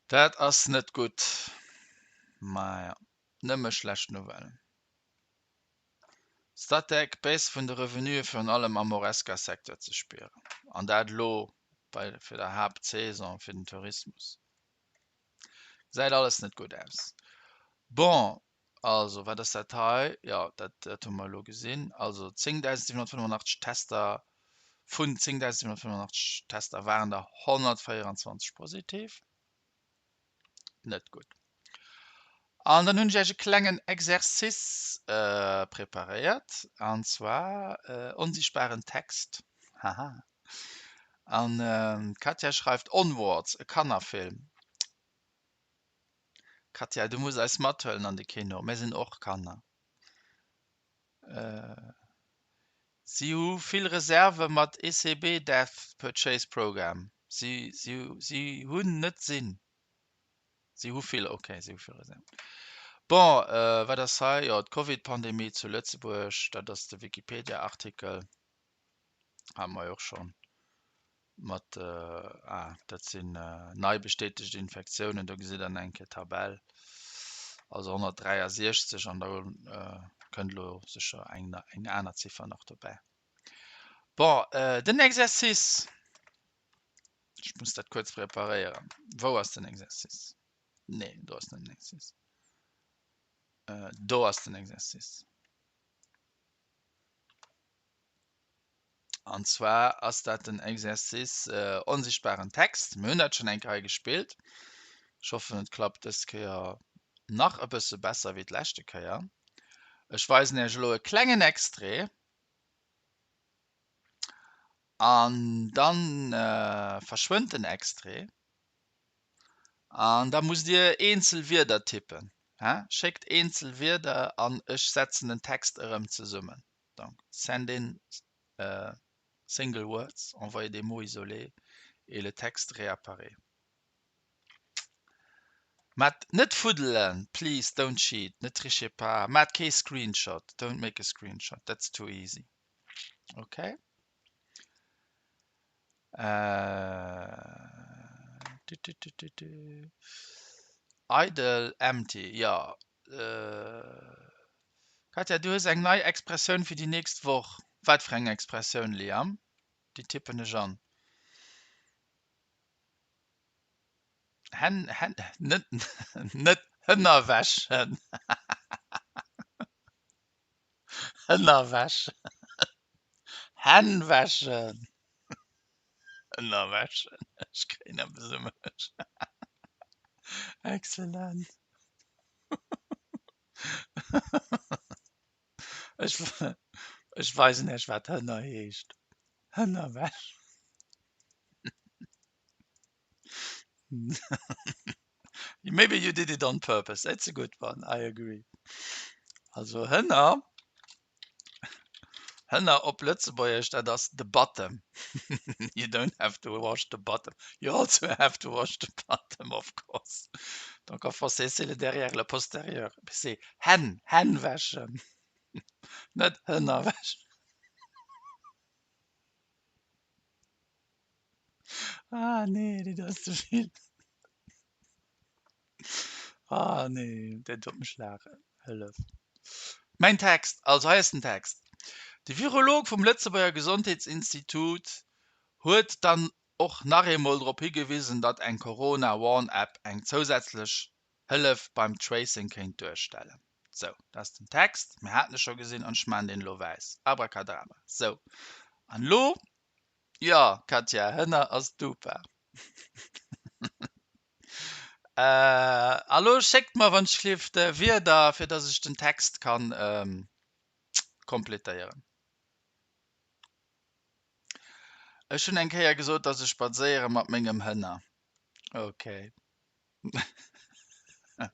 Dat ass net gutt. Maja, nëmme schlecht Nouvellen. Statec, Baisse vun de Revenuë virun allem am Horesca-Secteur ze spieren. An dat elo bei fir der Haaptsaison fir den Tourismus. Gesäit alles net gutt aus. Bon, also wat ass dat hei? Jo, dat dat hu mer elo gesinn. Also 10.785 Tester, vun 10.785 Tester waren der 124 positiv. Net gutt. An dann hunn ech Iech e klengen Exercice preparéiert, an zwar onsichtbaren Text. Haha. An d'Katja schreift Onwards, e Kannerfilm. Katja, du muss eis mathuelen an de Kino, mir sinn och Kanner. Si hu vill Reserve mat ECB Death Purchase Program. Si, si, si hunn net sinn. Si hu vill, okay, si hu vill Reserven. Bon, wat ass hei? Jo, d'Covid-Pandemie zu Lëtzebuerg, dat ass de Wikipedia-Artikel. Hate mer jo och schonn. Mat, ah, dat sinn nei bestätegt Infektiounen, do gesitt Der eng Kéier d'Tabell, also 163 an da kënnt elo sécher eng, eng aner Ziffer nach dobäi. Bon, den Exercice. Ech muss dat kuerz preparéieren. Wou ass den Exercice? Nee, do ass net den Exercice. Do ass den Exercice. An zwar ass dat den Exercice onsichtbaren Text. Mir hunn dat schonn eng Kéier hei gespillt. Ech hoffen, et klappt dës Kéier nach e bësse besser wéi d'leschte Kéier. Ech weisen Iech elo e klengen Extrait an dann verschwënnt den Extrait an da musst Dir eenzel Wierder tippen. Schéckt eenzel Wierder an ech setzen den Text erëm zesummen. Donc send in single words, envoyez des mots isolés et le texte réapparaît. Mat net fuddelen, please don't cheat, ne trichez pas, mat kee Screenshot, don't make a screenshot, that's too easy. Okay. Idle, empty, jo. Katja, du hues eng nei Expressioun fir déi nächst Woch. Wat fir eng Expressioun, Liam? Déi tippen ech an. Hänn, Hänn, net, net Hënner wäschen. Hënner wäschen. Hänn wäschen. Hënner wäschen. Ech kréien eppes ëm mech. Excellent. Ech, ech weisen Iech, wat Hënner heescht. Hënner wäschen. Maybe you did it on purpose. It's a good one, I agree. Also Hënner, Hënner op Lëtzebuergesch, dat ass the bottom. You don't have to wash the bottom. You also have to wash the bottom, of course. Donc en français, c'est le derrière, le postérieur. C'est Hänn, Hänn wäschen. Net Hënner wäschen. Ah nee, dat ass ze vill. Ah nee, dat doet mech laachen. Hëllef. Mäin Text, also hei ass den Text. De Virolog vum Lëtzebuerger Gesondheetsinstitut huet dann och nach eemol drop higewisen, datt eng Corona-Warn-App eng zousätzlech Hëllef beim Tracing kéint duerstellen. Sou, dat ass den Text. Mir haten e scho gesinn an ech maachen deen elo wäiss. Abracadabra. Sou, an elo, jo, Katja, Hënner ass duper. A lo schéckt mer wann ech gelift Wierder, fir datt ech den Text kann kompletéieren. Ech hunn eng Kéier gesot, datt ech spadséiere mat mengem Hënner. Okay.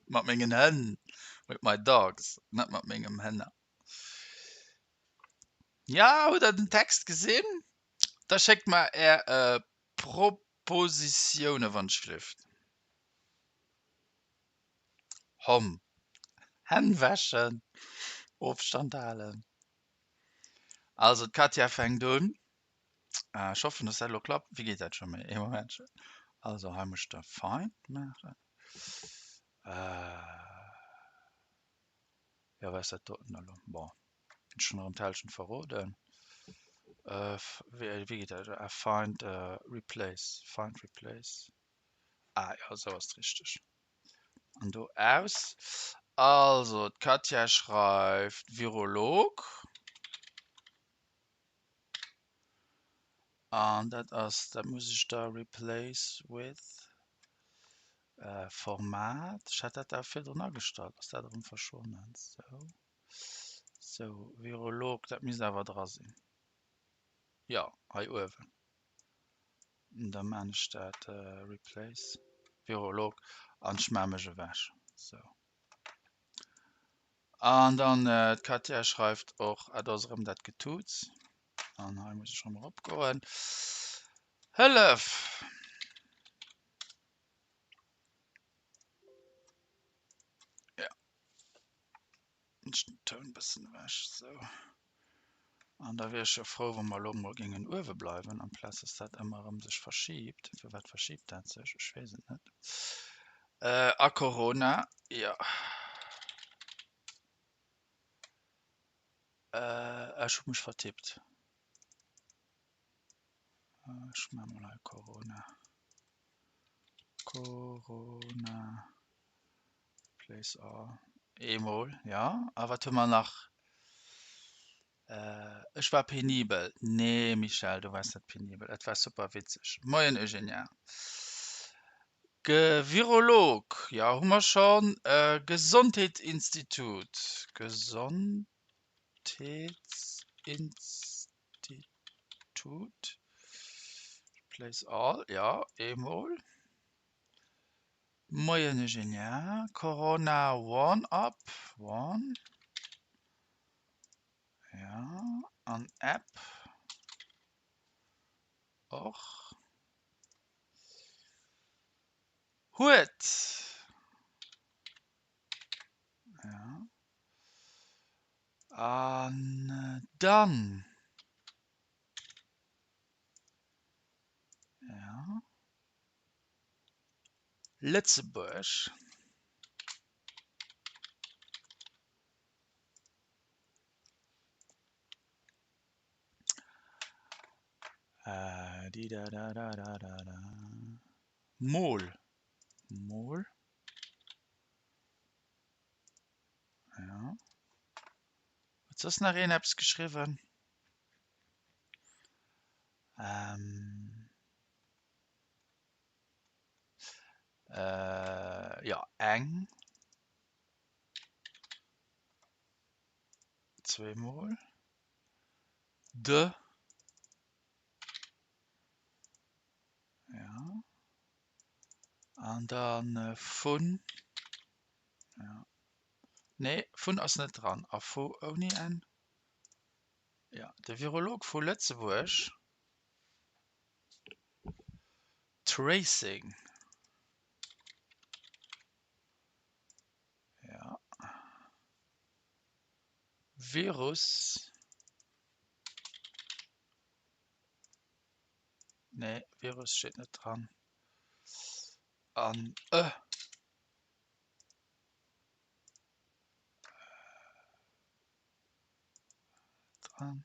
Mat mengen Hënn, with my dogs, net mat mengem Hënner. Ja, hutt der den Text gesinn? Da schéckt mer är Propositioune wann ech gelift. Homm, Hänn wäschen, Ofstand halen. Also d'Katja fänkt un. Ech hoffen, dass dat elo klappt. Wéi geet dat scho méi? Ee Momentchen. Also hei muss ech da Find maachen. Jo, wat ass dat doten elo? Bon, hunn ech schonn erëm d'Hälschent verroden. Wéi geet dat? Find, replace, find, replace. Ah jo, esou ass et richteg. An do aus. Also, d'Katja schreift Virolog. An dat ass, dat muss ech da replace with Format. Ech hat dat da virdrun agestallt. Ass dat erëm verschwonnen? Sou. Sou, Virolog, dat misst awer dra sinn. Jo, hei uewen. Da maan ech dat replace Virolog an ech maa mech ewech. Sou. An dann d'Katja schreift och, ah do ass erëm dat Getuuts. An hei muss ech erëm eropgoen. Hëllef! Ja. Ech den Toun bëssen ewech, sou. An da wier ech jo frou, wa mer elo mol géingen uewe bleiwen, amplaz dass dat ëmmer erëm sech verschiibt. Firwat verschiibt dat sech? Ech weess et net. A Corona, jo. Ech hu mech vertippt. Ech maache mol hei Corona. Corona Replace all. Eemol, jo. A wat hu mer nach? Ech war penibel. Nee Michèle, du waars net penibel, et war super witzeg. Moien Eugenia. Ge Virolog, jo hu mer schonn. Gesondheetsinstitut, Gesondheetsinstitut, Replace all, jo eemol. Moien Eugenia, Corona one up, one, jo, an App och huet, jo, an dann, jo. Lëtzebuerg. Mol. Mol. Ja. Huet soss nach een eppes geschriwwen? Ähm. Äh, jo, eng. Zweemol. De. Ja. An dann äh, vun. Ja. Nee, vun ass net dran. A vu ouni N. Ja, de Virolog vu Lëtzebuerg. Tracing. Ja. Virus. Nee, Virus steet net dran. An e. Dran.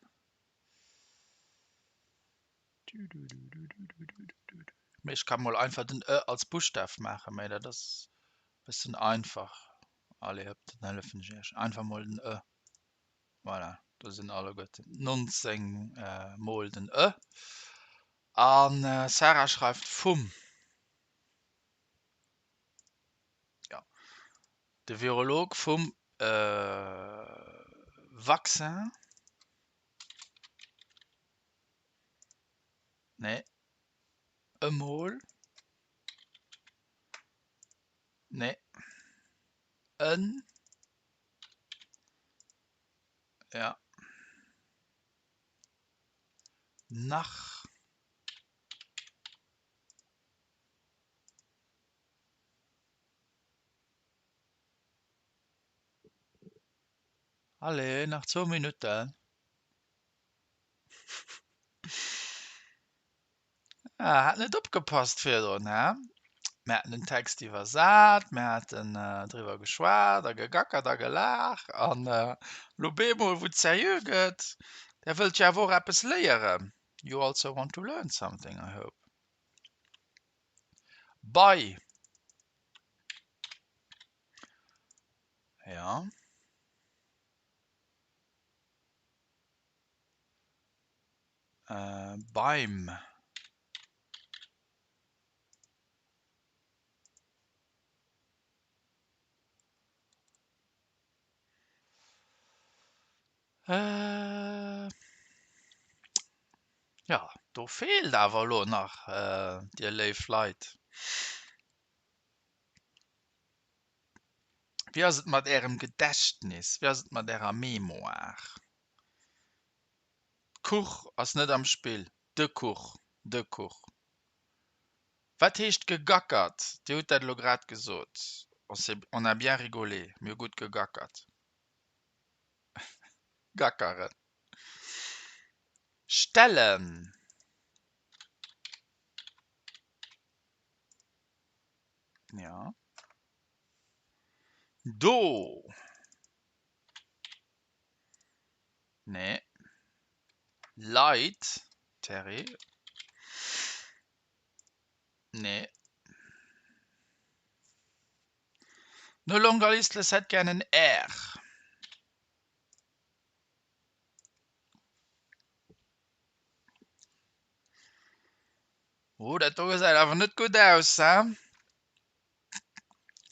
Mee ech ka mol einfach den e als Buschtaf maachen, mee dat ass e bëssen einfach. Allez hëpp, dann hëllefen ech iech. Einfach mol den e. Voilà, do sinn alleguerten 19 mol den e. An Sarah schreift vum. Jo, de Virolog vum Vaccin. Nee. Emol. Nee. En. Ja. Nach. Allez, nach zwou Minutten. Ah, hat net opgepasst virdrun, hä? Mir haten den Text iwwersat, mir haten driwwer geschwat a gegackert a gelaach an elo bemol, wou et seriö gëtt, där wëllt jo awer och eppes léieren. You also want to learn something, I hope. Bei. Ja. Äh, beim. Äh, ja, do feelt awer elo nach, äh, dir léif Leit. Wéi ass et mat Ärem Gedächtnis? Wéi ass et mat Ärer Mémoire? D'Kuch ass net am Spill. De Kuch. De Kuch. Wat heescht gegackert? Dir hutt dat elo grad gesot. On s'est, on a bien rigolé. Mir hu gutt gegackert. Gackeren. Stellen. Ja. Do. Nee. Leit. Terry. Nee. No longer listless hätt gär en R. Oh, dat do gesäit awer net gutt aus, hä?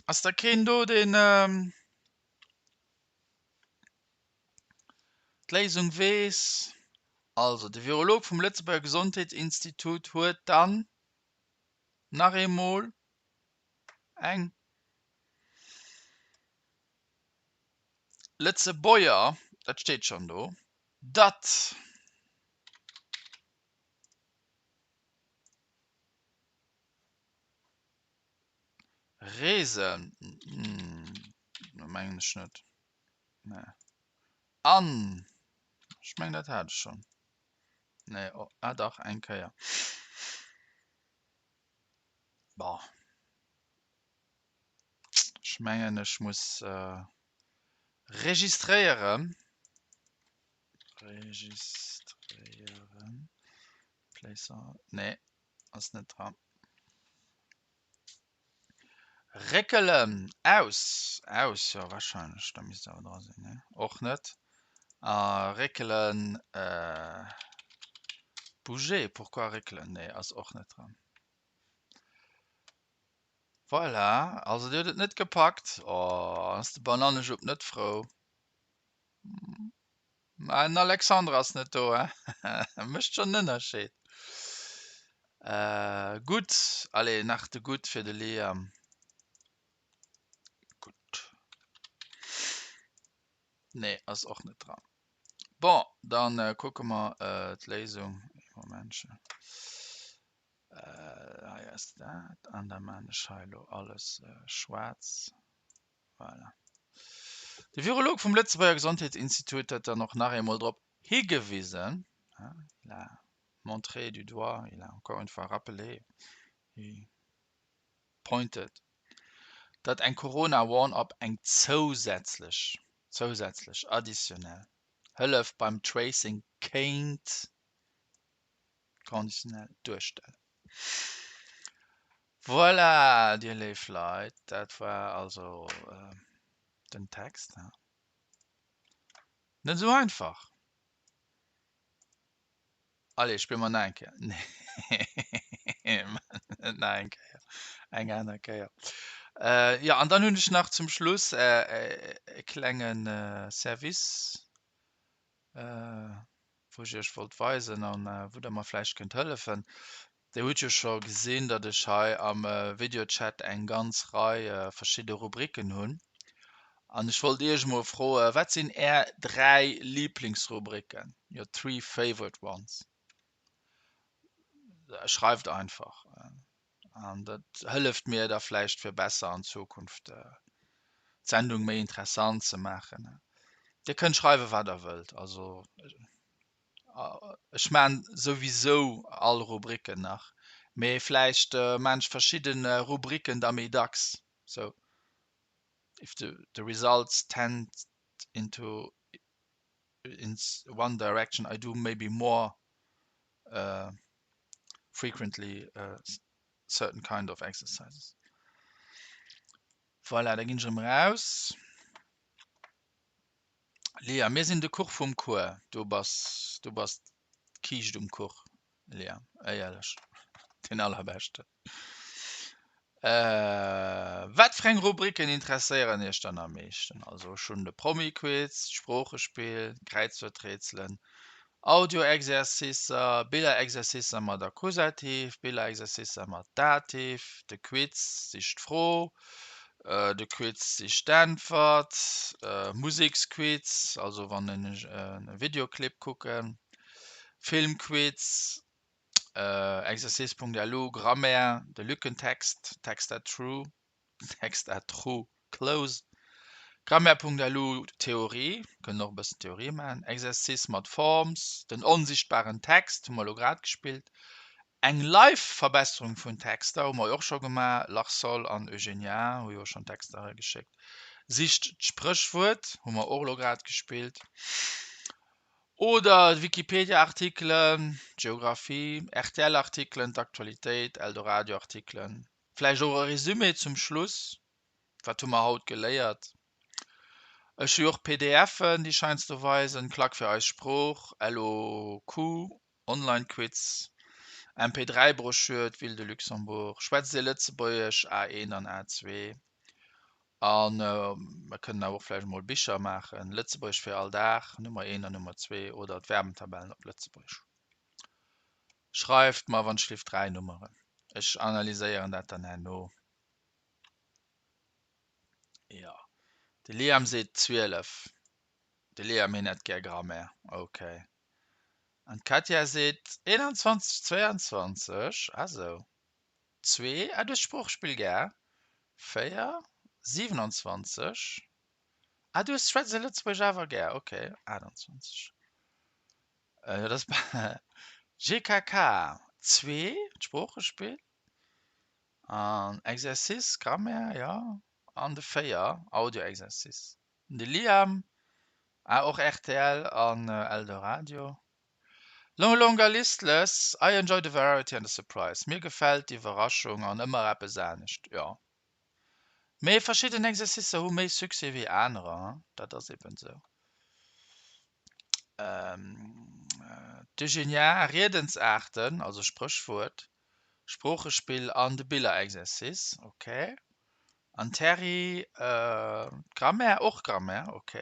Ass da keen do, deen d'Léisung weess? Also, de Virolog vum Lëtzebuerger Gesondheetsinstitut huet dann nach eemol eng Lëtzebuerger, dat steet schonn do, datt. Reesen, mengen ech net. Nee. An, ech mengen dat hat ech schonn. Nee, oh, ah dach, eng Kéier. Bon. Ech mengen ech muss registréieren. Registréieren. Place, nee, ass net dran. Réckelen, aus, aus, jo wahrscheinlech, da misst awer dra sinn, ne? Och net. A réckelen, bouger, pourquoi réckelen? Nee, ass och net dran. Voilà, also dir hutt et net gepackt. Oh, ass de Banannejupp net frou. Mä den Alexandre ass net do, he? Mécht schonn en Ënnerscheed. Gutt, allez, nach de Gutt fir de Liam. Gutt. Nee, ass och net dran. Bon, dann kucke mer d'Léisung. Ee Momentchen. Hei ass dat. An da maan ech hei elo alles schwaarz. Voilà. De Virolog vum Lëtzebuerger Gesondheetsinstitut huet dann och nach eemol drop higewisen, il a montré du doigt, il a encore une fois rappelé, he pointed, datt eng Corona-Warn-App eng zousätzlech, zousätzlech, additionnel, Hëllef beim Tracing kéint conditionnel duerstellen. Voilà, dir léif Leit, dat war also den Text. Net esou einfach. Allez, spille mer nach eng Kéier. Nee, net nach eng Kéier, eng aner Kéier. Jo, an dann hunn ech nach zum Schluss e klenge Service. wou ech iech wollt weisen an wou der mer vläicht kënnt hëllefen. Dir hutt jo scho gesinn, datt ech hei am Videochat eng ganz Rei verschidde Rubriken hunn. An ech wollt iech emol froen, wat sinn är 3 Liblingsrubriken? Your three favorite ones. Schreift einfach. An dat hëlleft mir da vläicht fir besser an Zukunft d'Sendung méi interessant ze maachen. Dir kënnt schreiwe wat der wëllt. Also ech maan souwisou all Rubriken nach, mee vläicht maan ech verschidden Rubriken da méi dacks. So if the the results tend into in one direction I do maybe more frequently certain kind of exercises. Voilà, da ginn ech erëm eraus. Léa, mir sinn de Kuch vum Cours. Du bass, du bass d'Kiischt um Kuch, Léa, éierlech, den allerbeschten. Wat fir eng Rubriken interesséieren Iech dann am meeschten? Also ech hunn de Promi-Quiz, d'Sproochespill, d'Kräizwuerträtselen, Audio-Exercicer, Biller-Exercicer mat Akkusativ, Biller-Exercicer mat Dativ, de Quiz Sich d'Fro, de Quiz Sich d'Äntwert, Museksquiz, also wann ech e Videoclip kucken, Filmquiz, Exercice.lu, Grammaire, de Lückentext, Text à trou, Text à trous close, Grammaire.lu, Theorie, kënnen och e bëssen Theorie maachen, Exercice mat Forms, den onsichtbaren Text hu mer elo grad gespillt, eng Live-Verbesserung vun Texter hu mer och scho gemaach, Larsol an Eugenia hu jo schonn Texter erageschéckt, Sicht d'Spréchwuert hu mer och elo grad gespillt. Oder d'Wikipedia-Artikelen, d'Geographie, RTL-Artikelen, d'Aktualitéit, Eldoradio-Artikelen. Vläicht och e Resumé zum Schluss. Wat hu mer haut geléiert? Ech hu jo och PDFen, déi ech heiansdo weisen, Klack fir eis Sprooch, LOQ, Online-Quiz, MP3-Broschür, d'Ville de Luxembourg, Schwätzt Dir Lëtzebuergesch, A1 an A2. An mer kënnen awer och vläicht emol Bicher maachen, Lëtzebuergesch fir all Dag, Nummer 1 an Nummer 2, oder d'Verbentabellen op Lëtzebuergesch. Schreift mer wann ech lift 3 Nummeren. Ech analyséieren dat dann herno. Jo. De Liam seet 12. De Liam hien hätt gär Grammaire. Ok. An d'Katja seet 21, 22. Ah sou. Zwee. Ah du hues d'Sproochespill gär. 4, 27. Ah du hues schwätz e Lëtzebuergesch awer gär. Ok. 28. Jo dat ass GKK. Zwee, d'Sproochespill. An Exercice, Grammaire, jo. An de 4, Audio-Exercice. De Liam, ah och rtl an Eldoradio. No longer listless, I enjoy the variety and the surprise. Mir gefält d'Iwwerraschung an ëmmer eppes anescht, jo. Mee verschidden Exercicer hu méi Succès wéi anerer, dat ass eben esou. D'Eugenia, Riedensaarten, also Spréchwuert, Sproochespill an de Billerexercice, ok. An d'Terry, d'Grammaire, och Grammaire, ok.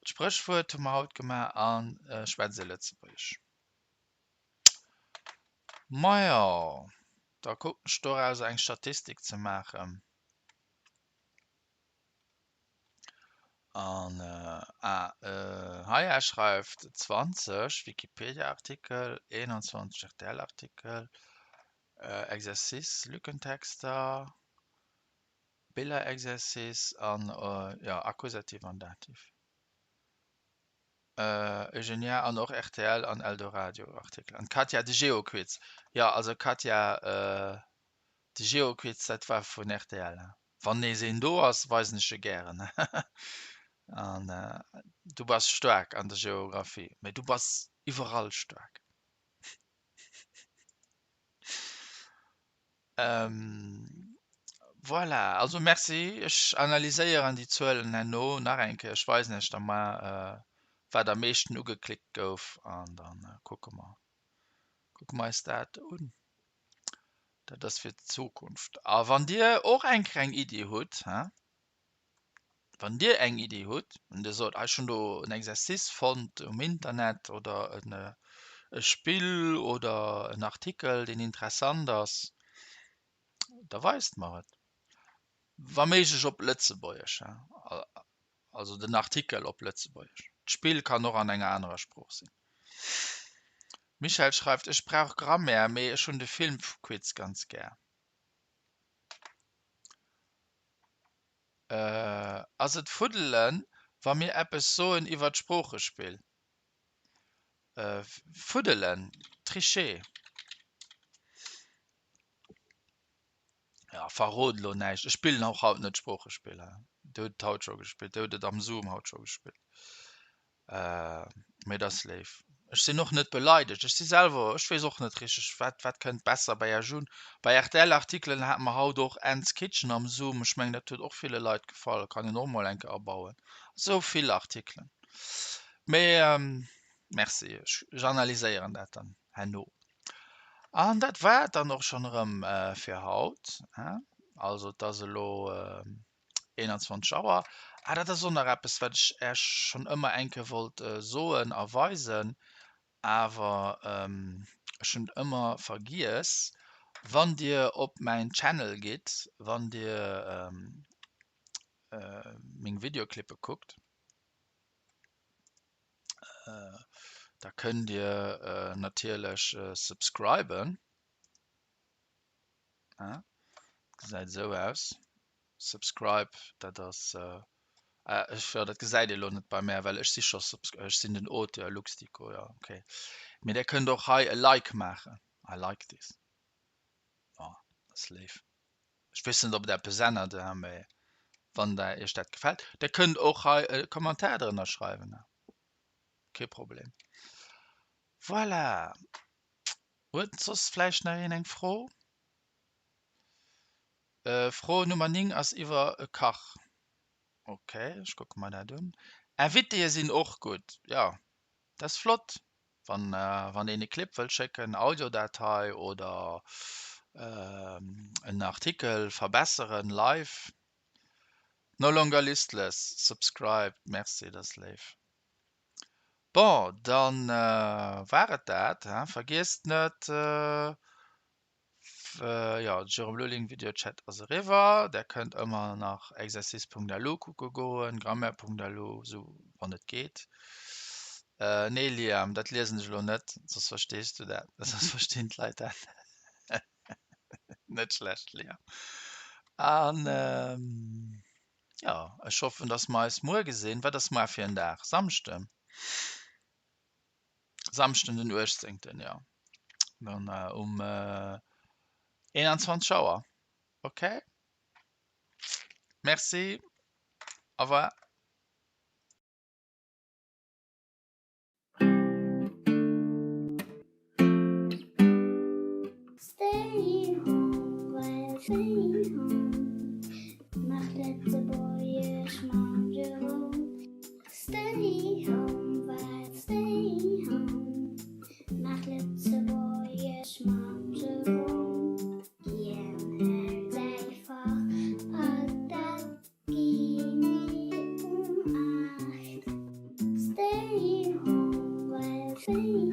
D'Spréchwuert hu mer haut gemaach an schwätz e Lëtzebuergesch. Majo, da kucken ech dorauser eng Statistik ze maachen. An ah, Haya schreift 20 Wikipedia-Artikel, 21 RTL-Artikel, Exercice, Lückentexter, Billerexercice an jo Akkusativ an Dativ. Eugenia an och rtl an Eldoradio Artikel. An d'Katja de Geoquiz. Jo also Katja de Geoquiz dat war vun rtl. Wann nees een do ass weisen ech e gären. An du bass staark an der Geographie, mee du bass iwwerall staark. Voilà, also merci. Ech analyséieren déi Zuelen herno nach eng Kéier. Ech weisen Iech da mar, wat am meeschten ugeklickt gouf an da kucke mer, kucke mer eis dat un. Dat ass fir d'Zukunft. A wann Dir och eng Kéier eng Iddi hutt, hein, wann Dir eng Iddi hutt an Dir sot, ah ech hunn do en Exercice fonnt um Internet oder en e Spill oder en Artikel, deen interessant ass, da weist mer et. Wa méiglech op Lëtzebuergesch, hein, also den Artikel op Lëtzebuergesch. D'Spill kann och an enger anerer Sprooch sinn. Michèle schreift, Ech brauch Grammaire, mee ech hunn de Filmquiz ganz gär. Ass et Fuddelen, wa mir eppes soen iwwer d'Sproochespill? Fuddelen, tricher. Ja, verrot elo näischt. Ech spillen och haut net Sproochespill. Dir hutt et haut scho gespillt. Dir hutt et am Zoom haut scho gespillt. Mee et ass léif. Ech sinn och net beleidegt. Ech si selwer, ech weess och net richteg, wat, wat kënnt besser bei Iech un. Bei RTL-Artikelen hate mer haut och Anne's Kitchen am Zoom. Ech mengen, dat huet och ville Leit gefall. Kann een och mol eng Kéier abauen. Esou vill Artikelen. Mee merci, ech, ech analyséieren dat dann herno. An dat war et dann och schonn erëm fir haut. Also et ass elo 21 Auer. Ah, dat ass och nach eppes, wat ech Äech schonn ëmmer eng Kéier wollt soen a weisen, awer ech hunn et ëmmer vergiess. Wann Dir op mäin Channel gitt, wann Dir meng Videoclippe kuckt, Da kënnt Dir natierlech subscriben. Gesäit esou aus. Subscribe, dat ass ech jo dat gesäit Dir elo net bei mär, well ech si scho subs ech sinn den Auteur Luxdico, jo ok. Mee Dir kënnt och hei e Like maachen. I like this. Jo, dat ass léif. Ech weess net, ob et eppes ännert, mee wann der iech dat gefält. Der kënnt och hei e Kommentar drënner schreiwen, kee Problem. Voilà, huet soss vläicht nach een eng Fro? Fro Nummer 9 ass iwwer e Kach. Ok, ech kucke mer dat un. Invitéë sinn och gutt, jo, dat ass flott, wann wann een e Clip wëllt schécken, Audiodatei oder en Artikel verbesseren live. No longer listless, subscribed, merci, dat ass léif. Bon, dann war et dat. Vergiesst net, jo, de Jérôme Lulling Videochat ass eriwwer. Der kënnt ëmmer nach exercice.lu kucke goen, grammaire.lu, sou wann et geet. Nee Liam, dat liesen ech elo net, soss verstees du dat, soss verstinn d'Leit dat net. Net schlecht Liam. An jo, ech hoffen, dass mer eis muer gesinn. Wat ass muar fir en Dag? Samschden? Samschden den 18. Jo. Dann um 21 Auer. Ok? Merci. Au revoir. Stay home, well stay home Maach Lëtzebuergesch mam Jérôme Stay home, well stay home Maach Lëtzebuergesch mam Jérôme Hien hält säi Fach a dat genee um 8. Stay home, well stay.